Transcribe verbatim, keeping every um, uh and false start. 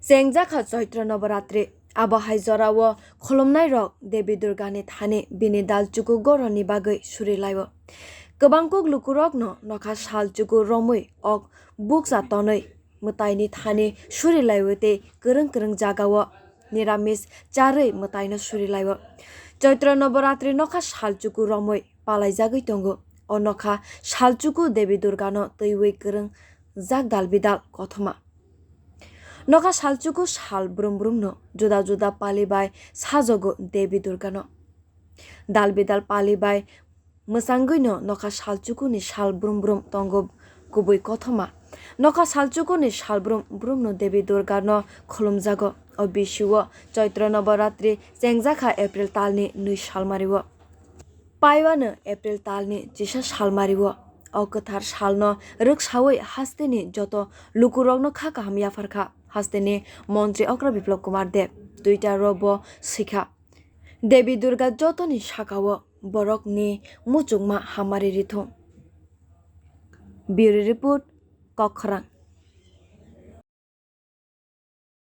Chengjakha Chaitra Navaratri, abo hai jorao khulumnairok Devi Durgani thani bini dalchuku goroni bagwi surilaio. Kwbang kuk lukurokno nokha salchuku romwi ok bukcha tonwi mwtaini thani surilaio tei kwrwng kwrwng jagao niramis charwi mwtaino surilaio. Chaitra Navaratri nokha salchuku romwi palaijagwi tongo. O nokha salchuku Devi Durgano twiwi kwrwng jak dal bidal kothoma. Nokha salchuku sal brum brumno juda juda pali bai sajogo Devi Durgano. Dal bidal pali bai mwchangwino nokha salchukuni sal brum brum tongo kubui kothoma. Nokha salchukuni sal brum brumno Devi Durgano khulumjago. O bisio Chaitra Navaratri chengjakha April talni nwi salmario. Paiwano April talni chisa salmario. O kwthar salno rwksawi hasteni joto lukurokno kha kaham yapharkha. Hasteni Montri Okra Biplab Kumar Deb Twitter-o bo swikha, Devi Durga jotoni sakao borokni muchungma hamari rithung. Bureau Report, Kokkhorang.